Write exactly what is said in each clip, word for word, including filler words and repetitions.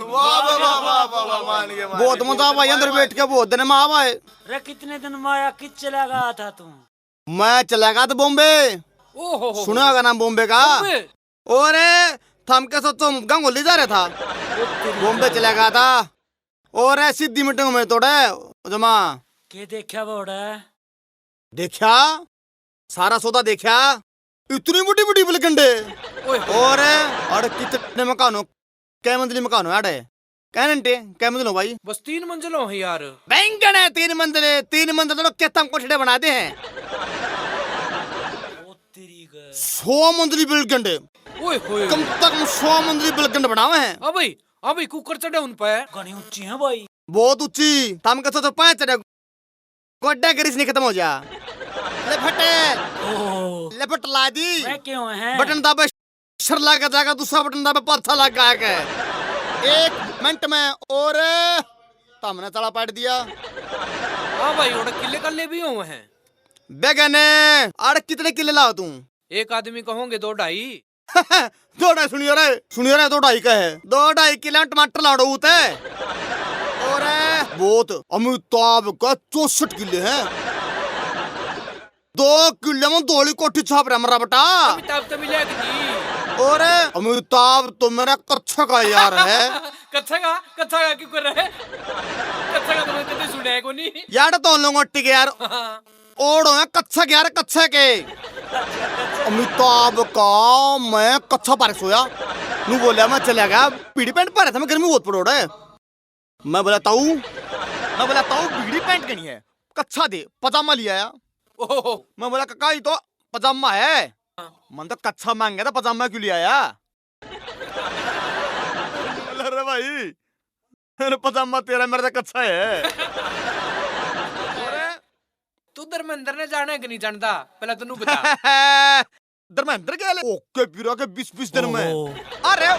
वाह, वाह, वाह, मान गए, मान बहुत गए। मजा आया भाई, अंदर बैठ के बहुत दिन में आवा है। रे, कितने दिन में आया, कित चला गया था तू? मैं चला गया था बॉम्बे। ओहो हो। सुना होगा नाम बॉम्बे का? बॉम्बे? और थम के सोचो, हम गंगोली जा रहा था। ओ तेरी बॉम्बे चला गया था। और सीधी मीटिंग में तोड़े जमा। के देखा वो ओड़े? देखा, सारा सौदा देखा। इतनी बड़ी बड़ी बिलगंडे। ओए होए। और अरे कितने मकानों, कै मंजिली मकान हो अड़े? कै नंटे, कै मंजिल हो भाई? बस तीन मंजिल हो यार। बैंगन है तीन मंजिले, तीन मंजिल तो खेतम कोठड़े बना दे हैं। ओ तेरी के। सौ मंजिली बिलगंडे। ओए होए। कम तक सौ मंजिली बिलगंड बनावे हैं। हाँ भाई, हाँ भाई, कुकर चढ़े उन पे। घणी ऊंची है भाई। बहुत ऊंची। थम के तो पांच चढ़े, गोड्डा ग्रीस नहीं खत्म हो जा। ले फटे। ओह। ले फट ला दी। मैं क्यों है? बटन दाबे, सर लग जाएगा, दूसरा बटन दाबे, पाछा लग गया के। एक मिनट में और तुमने तला पाट दिया। हाँ भाई, और किले कल्ले भी हुए हैं। बेगने, अरे कितने किले लाओ तू? एक आदमी कहोगे दो ढाई। दो ढाई सुनियो रे, सुनियो रे, दो ढाई का है। दो ढाई किलो टमाटर लाड़ो उते। और बहुत, अमिताभ का चौसठ किले हैं। दो किले में धोली कोठी छाप रहा मरा बेटा। अमिताभ तो मिला कि नहीं? और अमिताभ तो मेरा कच्छा का यार है। कच्छा का, कच्छा का क्यों कर रहा है? कच्छा का तो मैं कभी सुना है को नहीं। यार तो लोगों टिक यार। हाँ। ओड़ो है कच्छा के यार, कच्छा के। अमिताभ का मैं कच्छा पारे सोया। नू बोला, मैं चला गया, बीड़ी पैंट पारे था, मैं गर्मी बहुत पड़ोड़ा है। मैं बोला, ताऊ, मैं बोला, ताऊ, बीड़ी पैंट कनी है, कच्छा दे, पजामा ले आया। ओहो। मैं बोला, काका, ये तो पजामा है। हाँ। मन तो कच्छा मांगे था, पजामा क्यों ले आया? बोला, अरे भाई, अरे पजामा तेरा, मेरा तो कच्छा है। अरे तू धर्मेंद्र ने जाने कि नहीं जानता, पहले तू नू बता। धर्मेंद्र के ले ओके पीरा के बीस बीस दिन में। ओहो। अरे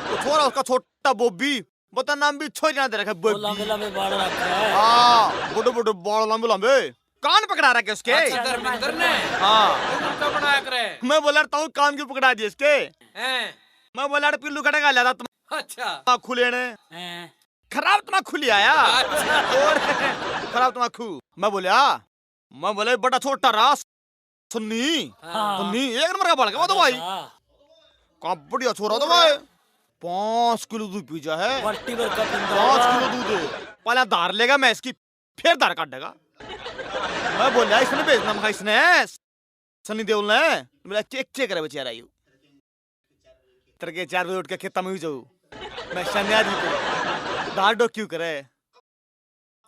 वो छोरा, उसका छोटा बॉबी, बता नाम भी छोरी ना दे रखे, वो बॉबी। लंबे लंबे बाल रखे है। हाँ, बड़े बड़े बाल लंबे लंबे। कान पकड़ा रखे उसके। अच्छा, धर्मेंद्र ने? हाँ। वो मुर्गा बनाया करे। मैं बोला, ताऊ कान क्यों पकड़ा दिए इसके? हैं। मैं बोला, अरे पिल्लू खड़े का ला तुम। अच्छा। खुले ने। हैं। खराब तमाकू ले आया। अच्छा। और खराब तमाकू। मैं बोला, मैं बोला, बड़ा छोटा रास। सन्नी। हाँ। सन्नी, एक नंबर का बालक है वो तो भाई। अच्छा। का बढ़िया छोरा तो भाई। पाँच किलो दूध पी जा है। पार्टी भर का पींदा पाँच होगा। किलो दूध। पहले धार लेगा मैं इसकी, फिर धार काटेगा। मैं बोला, इसने भेजना, मैं इसने, सनी देओल ने। बोला, के, के करे बेचारा यू? तड़के चार बजे उठ के खेता में ही जाऊ। मैं शनियार ही करूँ। धार डो क्यों करे?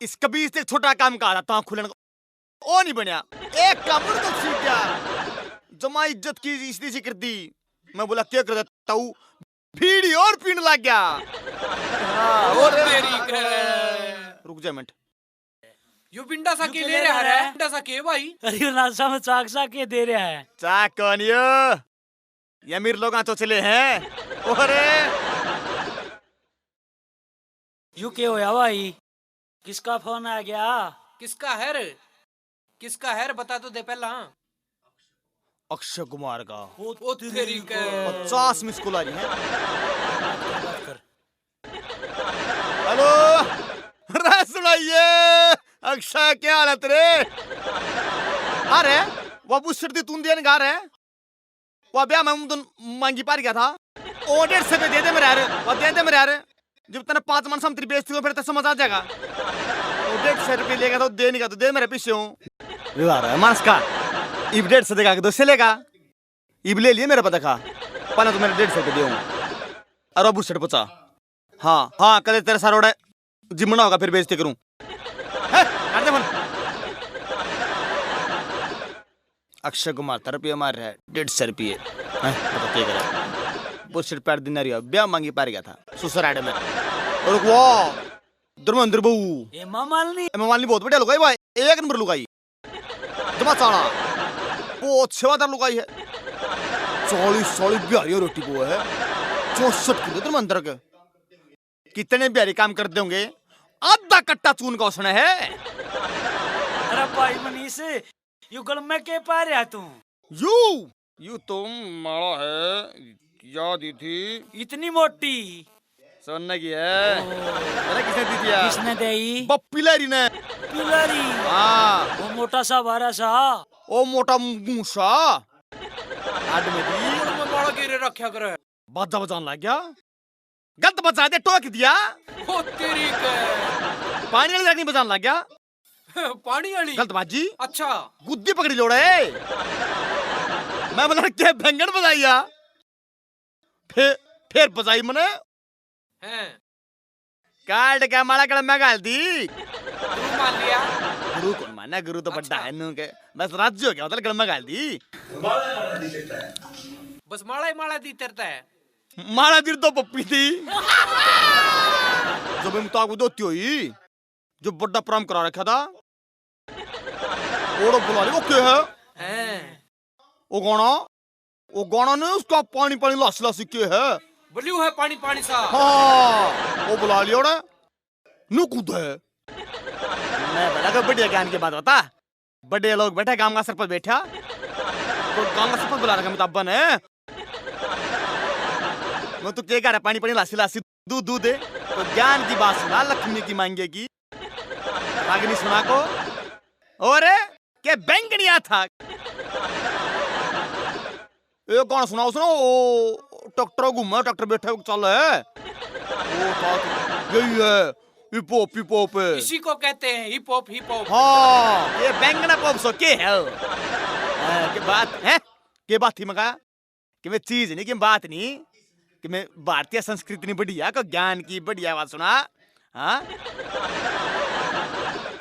इस कबीर से एक छोटा काम कहा था, तां खुलन का। ओ नहीं बनया। एक का मुड़ तो सीख गया। जमा इज्जत की इसने सी कर दी। मैं बोला, क्या कर देता हूँ? बीड़ी और पीने लग गया। हाँ, ओ और तेरी के। रुक जा मिनट। यो बिंडा सा यू के के ले ले रहा रहा है? है? बिंडा सा के भाई? अरे यो नासा में चाक सा के दे रहा है? चाक कौन यो? ये अमीर लोग चोचले हैं। अरे यू के होया भाई? किसका फोन आ गया? किसका है रे? किसका है रे? बता तो दे पहला। अक्षय कुमार का। ओ ओ तेरी तेरी के। के। पचास मिस कॉल आ रही है। बात कर। हेलो, रे सुनाइए, अक्षय, क्या हाल है तेरे? अरे, वो बुसट दी तू देन गा रहे? वो ब्याह में तुम मांगी पार गया था। ओ डेढ़ सौ रुपये दे दे मेरे यार, वो दे दे मेरे यार। जब तने पाँच मन सामने तेरी बेइज्जती हो, फिर तो समझ आ जाएगा। वो डेढ़ सौ रुपये लेगा तो दे नहीं का, तो दे मेरे पीछे हूँ। व्यवहार है मानस का। इब डेढ़ सौ देगा कि दो सौ लेगा? इब ले लिए मेरे पता खा। पहले तो मेरे डेढ़ सौ रुपये दे हूँ। अरे बुसट पचा। हाँ, हाँ, कदे तेरे सारोड़े जिमना होगा, फिर बेइज्जती करूं। हैं? काट दे फोन। अक्षय कुमार तो रुपये मार रहा है, डेढ़ सौ रुपये। हैं? बता के करा? वो सिर पैर दिन रिया, ब्याह मांगी पार गया था, ससुराल में। और वाह, धर्मेंद्र बहू। हेमा मालिनी। हेमा मालिनी बहुत बढ़िया लुगाई भाई, एक नंबर लुगाई। जमा चाला। बहुत सेवादार लुगाई है। चालीस, चालीस बिहारियों रोटी को है। चौसठ किलो धर्मेंद्र के। कितने बिहारी काम करते होंगे? आधा कट्टा चून का उसने है। अरे भाई मनीष, यू गल में के पा रहा तू? यू, यू तो माड़ा है। याद ही थी। इतनी मोटी? सोने की है। ओह। अरे किसने दी थी यार? किसने दी? बप्पी लहरी ने। बप्पी लहरी? हाँ। वो मोटा सा भारा सा। ओ मोटा मुंह सा। आदमी दी। ऊपर में माला गिरे रखा करे। बाजा बजान लग गया। गलत बजा दे, टोक दिया। ओ तेरी के। पानी वाली रागनी बजान लग गया। पानी वाली? गलत बाजी। अच्छा। गुद्दी पकड़ी लोड़ा है। मैं बोला, "क्या बैंगन बजाइया?" फिर, फिर बजाई मने। हैं। काट के माला गल में घाल दी। गुरु मान लिया? गुरु कौन माने? गुरु तो बड्डा अच्छा। है नू के। बस राजी हो गया, मतलब गल में घाल दी। बस माला ही माला दी तेरे ते। माला दी तो पप्पी थी। जब हम ताकू धोती हुई, जो बड्डा प्रोग्राम करा रखा था, ओड़ो बुला लिया, "ओ के है?" हैं। "ओ गाना, ओ गाना नहीं उसका पानी पानी लासी लासी के है?" ब्लू है पानी पानी सा। हाँ, वो बुला लिया ओड़े, नू कूद है। मैं बोला, "कोई बढ़िया ज्ञान की बात बता।" बड़े लोग बैठे, गांव का सरपंच बैठा, तो गांव का सरपंच बुला रखा मुताबन है। मैं तो के कह रहा, पानी पानी लासी लासी दूध दूध है, तो ज्ञान की बात सुना, लक्ष्मी की मांगेगी। रागनी सुना को। और के बैंगनिया था। एक गाना सुनाओ, सुनाओ, ओ, ट्रैक्टर घूमे, ट्रैक्टर बैठे चल है। ओ, था तो यही है, हिप हॉप, हिप हॉप। इसी को कहते हैं हिप हॉप, हिप हॉप। हाँ, ये बैंगना पॉप सो के है? हाँ, के बात है? के बात थी मगा? कि मैं चीज नहीं, कि बात नहीं, कि मैं भारतीय संस्कृति नहीं बढ़िया, को ज्ञान की बढ़िया बात सुना। हाँ?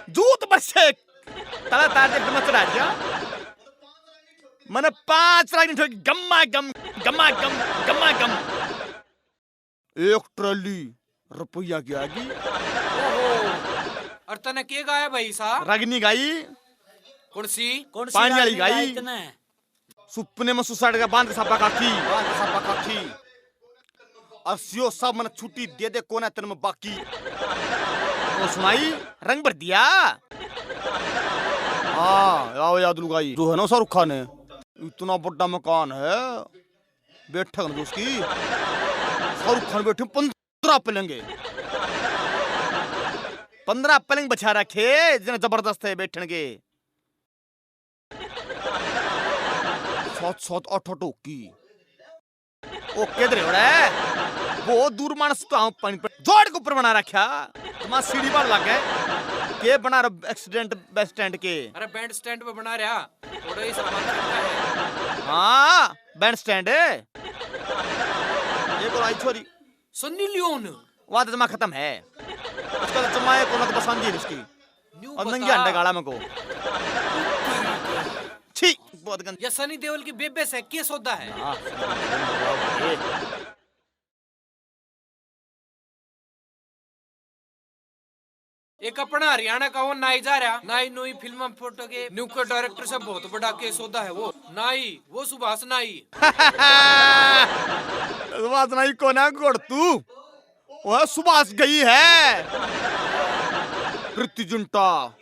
जूत बरसे, तला तार दे, ब्रह्म चढ़ा दिया। मैंने पांच लाख नहीं ठोकी, गम्मा गम, गम्मा गम, गम्मा गम। एक ट्राली रुपया की आ गई। ओहो, और तने के गाया भाई सा? रागनी गाई। कौन सी? कौन सी पानी वाली रागनी गाई। गाई तने? सुपने में सुसाइड का बांध के सापा काकी। बांध के सापा काकी। और सीओ साहब मैंने छुट्टी दे दे, कौन है तेरे में बाकी? तो सुनाई, रंग भर दिया। हाँ, आओ याद लुगाई। जो है ना शाहरुख खान है, इतना बड़ा मकान है, बैठक ना उसकी। शाहरुख खान बैठे पंद्रह पलंगे, पंद्रह पलंग बिछा रखे, जिन्हें जबरदस्त है बैठन के। सात सात आठ आठ होकी। ओ किधर हो रहा है? बहुत दूर मानस तो हम पानी पर जोड़ के ऊपर बना रखा। तुम्हारा सीढ़ी बार लग गए। के बना रहा एक्सीडेंट बस स्टैंड के? अरे बैंड स्टैंड पे बना रहा। थोड़ा ही सलमान खान का है। हाँ, बैंड स्टैंड है। एक और आई छोरी। सन्नी लियोन। वह तो जमा खत्म है। उसका तो जमा है, कोना तो पसंद ही नहीं उसकी। न्यू और नंगे बता। अंडे गाला में को। छी, बहुत गंद। या सनी देओल की बेबे से के सौदा है? हाँ, सनी देओल की बेबे। एक अपना हरियाणा का वो नाई जा रहा, नाई नोई फिल्म फोटो के, न्यू के डायरेक्टर से बहुत बड़ा के सौदा है वो। नाई, वो सुभाष नाई। सुभाष नाई को ना गोड़ तू, वो सुभाष गई है। प्रीति जिंटा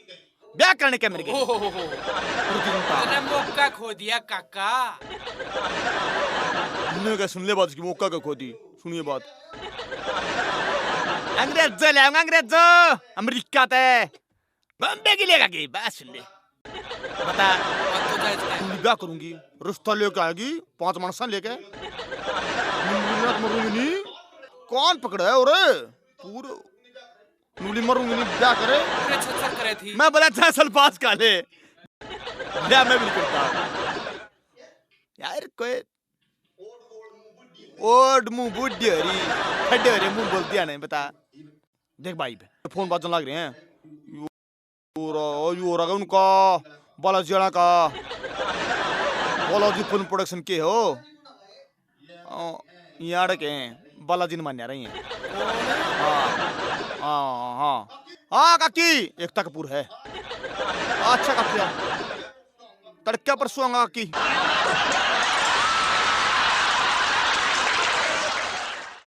ब्याह करने के मेरे ओहो। प्रीति जिंटा। तने मौका खो दिया काका। ने क्या सुन ले बात की, मौका का खो दी। सुनिए बात। अंग्रेजो ले आऊंगा, अंग्रेजो, अमेरिका ते। बॉम्बे की लेगा की, बस सुन ले। बता। बात तो जायज है। तू ब्याह करूंगी, रिश्ता लेके आएगी, पांच मानसा लेके। मुंबई में तो मरूंगी नहीं। कौन पकड़ा है? और पूरे नूली मरूंगी नहीं, ब्याह करे। पूरे छत्तर करे थी। मैं बोला, "जा सल्फास खा ले।" ब्याह मैं भी नहीं करता। यार, कोई ओड मुंह बुढ़ी हो रही, खड्डे हो रहे, मुंह बोल दिया नहीं, बता। देख भाई, फोन बाजन लग रहे हैं। यो रहा, यो रहा उनका, बालाजी वाला का। बालाजी फिल्म प्रोडक्शन के हो? ओ, यार के हैं, बालाजी ने मान्या रही हैं। हाँ, हाँ, हाँ। हाँ, काकी, एकता कपूर है। अच्छा, काकी, आ। तड़के परसों आऊंगा, काकी।